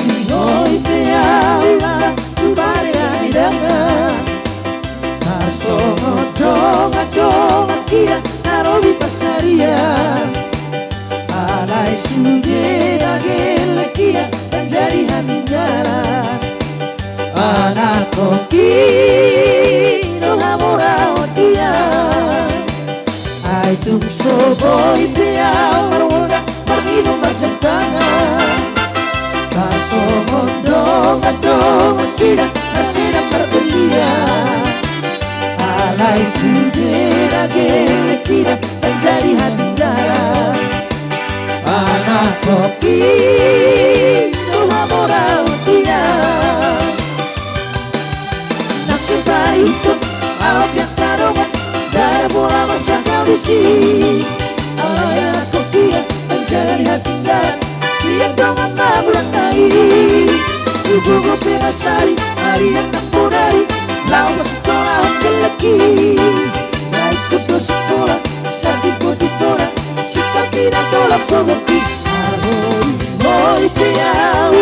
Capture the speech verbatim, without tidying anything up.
Ihoi pe au laho tu bere ni danga. Tarsongon dongan-dongan hita na ro di pansarian. Alai sude na gelleng hita manjadi hatinggalan. Anakhon, i do hamoraon hita. Ai tung so boi pe au marmondang, marnino, marjangkang. Tarsongon dongan-dongan hita na sedang marpellian. Alai sude na gelleng hita manjadi hatinggalan. Anakhon, i do hamoraon hita. Nang so taihut au pe angka dongan, ndada pola marsangkap disi. Alai anakhon hita manjadi hatinggalan sian dongan magodang nai. Gogo pe na sari, ari nang bodari, laho pasingkolahon gelleng i. Na ingkon do singkola satimbo-timbona, singkat i na tolam gogo i. Marhoi-hoi pe au